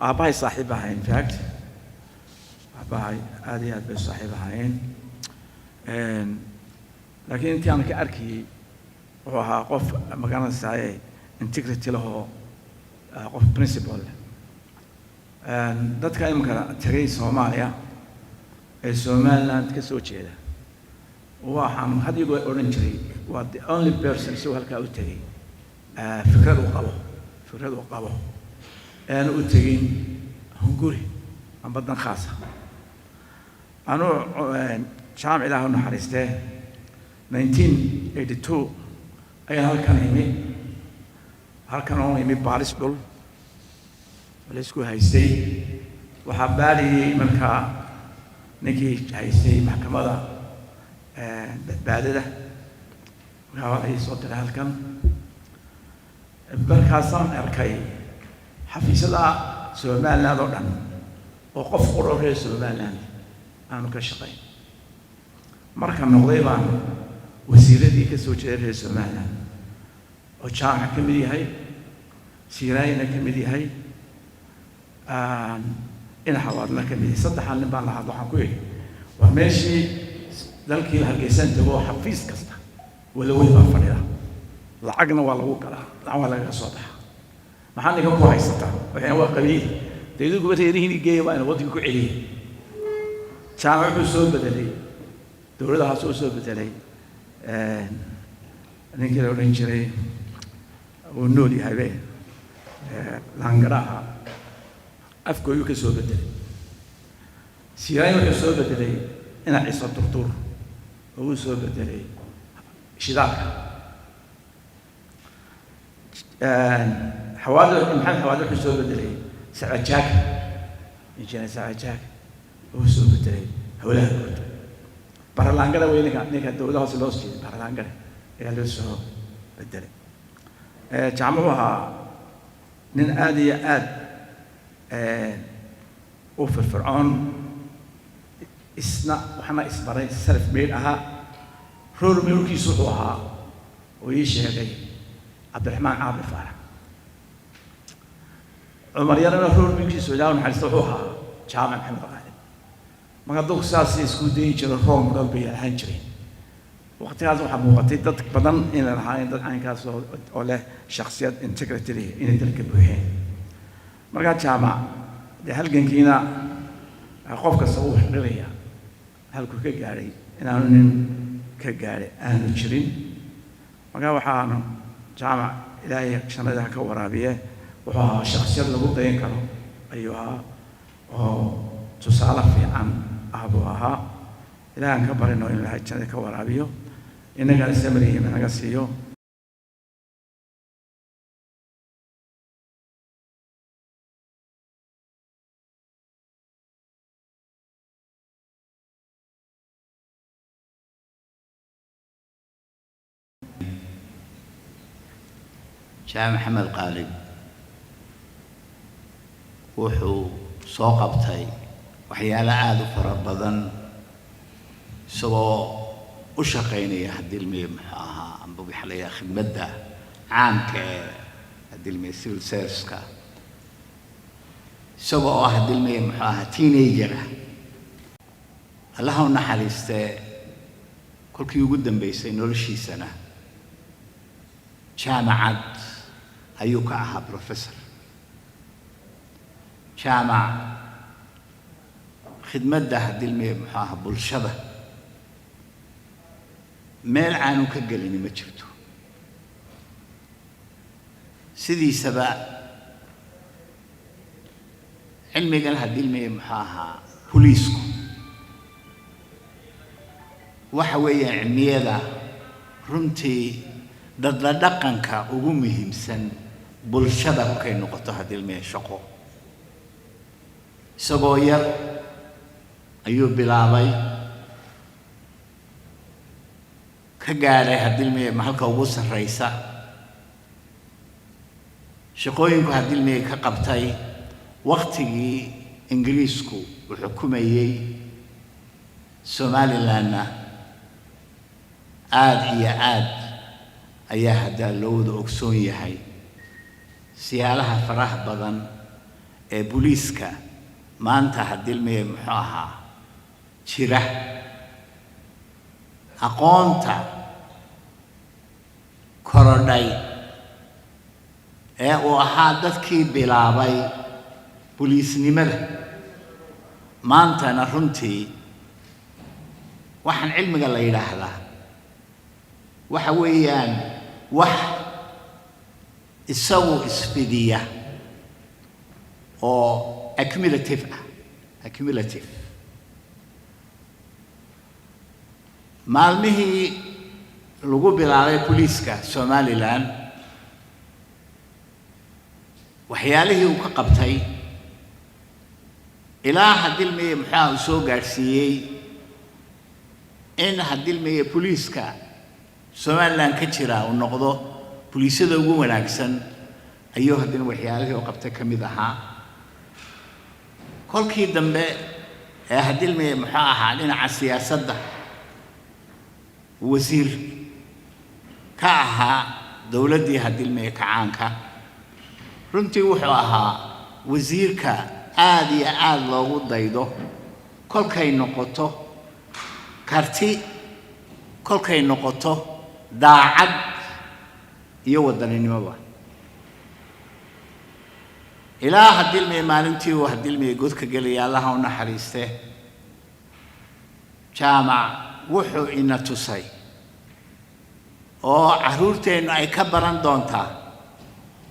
Aabbahay saaxiib ahayn, in fact aabbahay aad iyo aad bay saaxiib ahaayeen, laakiin intii aan ka arkayey wuxuu ahaa qof magaranaysaye integrity lahoo, qof principle leh. Dadka iminka tegay Soomaaliya ee Somaliland ka soo jeeda, waxaan had iyo goor odhan jiray waa the only person isagoo halkaa u tegey fikrad uu qabo aanu u tegin hunguri amba dan khaasa. Anuu Jaamac, Ilaah u naxariistee, 1982 ayaan halkan imi. Halkan oo imi baaris dhul la isku haystay. Waxaa baadhiyey markaa ninkii haystay maxkamadda badbaadada. Markaa waa ii soo diray halkan. Markaasaan arkay xafiisyada Somaliland oo dhan oo qof quro reer Somaliland aanu ka shaqayn. Marka noqday baan wasiiradii ka soo jeeday reer Somaliland oo Jaamac ka mid yahay, Siiraayina ka mid yahay, Ina Xawaadna ka mid yahay, saddexan nin baan la hadlo. Waxaan ku idhi, waa meeshii dalkii Hargeysaan tago, xafiis kasta walawey baa fadhida, lacagna waa lagu galaa, lacag waa lagaga soo baxaa, maxaa ninka ku haysataa? Waxaan waa qabiil dee, idinkuba reerihiin geeya, waa ina waddanka ku celiyay. Jaamac wuxuu soo bedelay dowladahaas uu soo bedelay ninkii la odhan jiray, uu nool yahaybe, Laangaraha Afgooyuu ka soo bedelay. Siiraayin wuxuu soo bedelay Ina Ciso Durdur oo uu soo bedelay shidaalka. Xawaadle, Maxamed Xawaadle, wuxuu soo bedelay Sacajaag, injineer Sacajaag uu soo bedelay howlaha guud. Baralaangada wey ninka dowladda hoose loo jeeday, baralaangada ayaa loo soo bedelay. Jaamac ahaa nin aada iyo aad u firfircoon, isna waxna isbaray, self made ahaa. Role modelkiisu wuxuu ahaa oo ii sheegay Cabdiraxmaan Caabi Faarax. Cumar Yarana role modelkiisu, Ilaah naxariista, wuxuu ahaa Jaamac Maxamed Qaalib. Marka dadku saas isku dayi jiro, role model bay ahaan jireen. Waqtigaas waxaa muuqatay dad badan inay lahaayeen dad caynkaas oo leh shaksiyad integrity leh inay dalka buuxeen. Markaa Jaamac dee halgankiina qof kasta uu xidhiraya halkuu ka gaadhay inaanu nin ka gaadhay aanu jirin. Marka waxaanu Jaamac, Ilaahay jannada ha ka waraabiye, wuxuu ahaa shaksiyad lagu dayan karo ayuu ahaa oo tusaale fiican ah buu ahaa. Ilaahan ka barino in Ilaahay jannada ka waraabiyo, innagana samrihiima naga siiyo. Jaamac Maxamed Qaalib wuxuu soo qabtay waxyaalo aada u fara badan isagoo u shaqaynaya hadilmiye muxuu ahaa amba waxa la yidhaha khidmadda caamka ee hadilmiye civil service-ka, isagoo oo hadilmiye muxuu ahaa teenager ah. Allaha u naxariistee, kolkii ugu dambeysay noloshiisana jaamacad ayuu ka ahaa professor. Jaamac khidmadda hadilmiye muxuu ahaa bulshada meel aanu ka gelini ma jirto. Sidiisaba cilmigan hadilmiye muxuu ahaa booliisku waxa weeyaan cilmiyada runtii dadla dhaqanka ugu muhiimsan bulshada kolkay noqoto hadilmiye shaqo. Isagoo yar ayuu bilaabay, ka gaadhay hadilmiye halka ugu sarreysa shaqooyinku hadilmiye ka qabtay waktigii Ingiriisku uu xukumayey Somalilandna aada iyo aad ayaa haddaa loo wada ogsoon yahay siyaalaha faraha badan. Ee booliiska maanta hadilmiye muxuu ahaa jira, aqoonta korodhay ee uu ahaa dadkii bilaabay boliisnimada, maantana runtii waxaan cilmiga la yidhaahdaa waxa weeyaan wax isagu isfidiya oo accumulative ah, accumulative. Maalmihii lagu bilaabay boliiska Somaliland, waxyaalihii uu ka qabtay ilaa hadilmiye muxuaha uu soo gaadhsiiyey in hadilmiye boliiska Somaliland ka jira uu noqdo boliisyada ugu wanaagsan, ayuu haddana waxyaalihii uu qabtay ka mid ahaa. Kolkii dambe ee hadilmiye muxuu ahaa dhinaca siyaasadda wasiir ka ahaa dowladdii hadilmiye kacaanka, runtii wuxuu ahaa wasiirka aada iyo aada loogu daydo kolkay noqoto karti, kolkay noqoto daacad iyo wadaninimoba. Ilaa hadilmiye maalintii uu hadilmiye godka gelaya, Allaha u naxariiste, Jaamac wuxuu ina tusay oo carruurteennu ay ka baran doontaa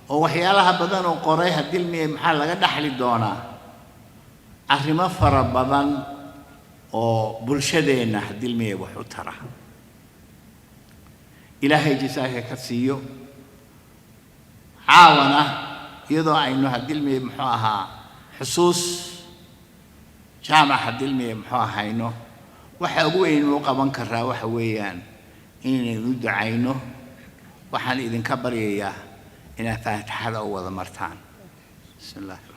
oo waxyaalaha badan uu qoray hadilmiye maxaa laga dhaxli doonaa, arrimo fara badan oo bulshadeenna hadilmiye wax u tara. Ilaahay jasaaka ka siiyo. Caawana iyadoo aynu hadilmiye muxuu ahaa xusuus Jaamac hadilmiye muxuu ahayno, waxa ugu weyn u qaban karaa waxa weeyaan inaynu ducayno. Waxaan idinka baryayaa inaad faatixada u wada martaan. Bismi illahi.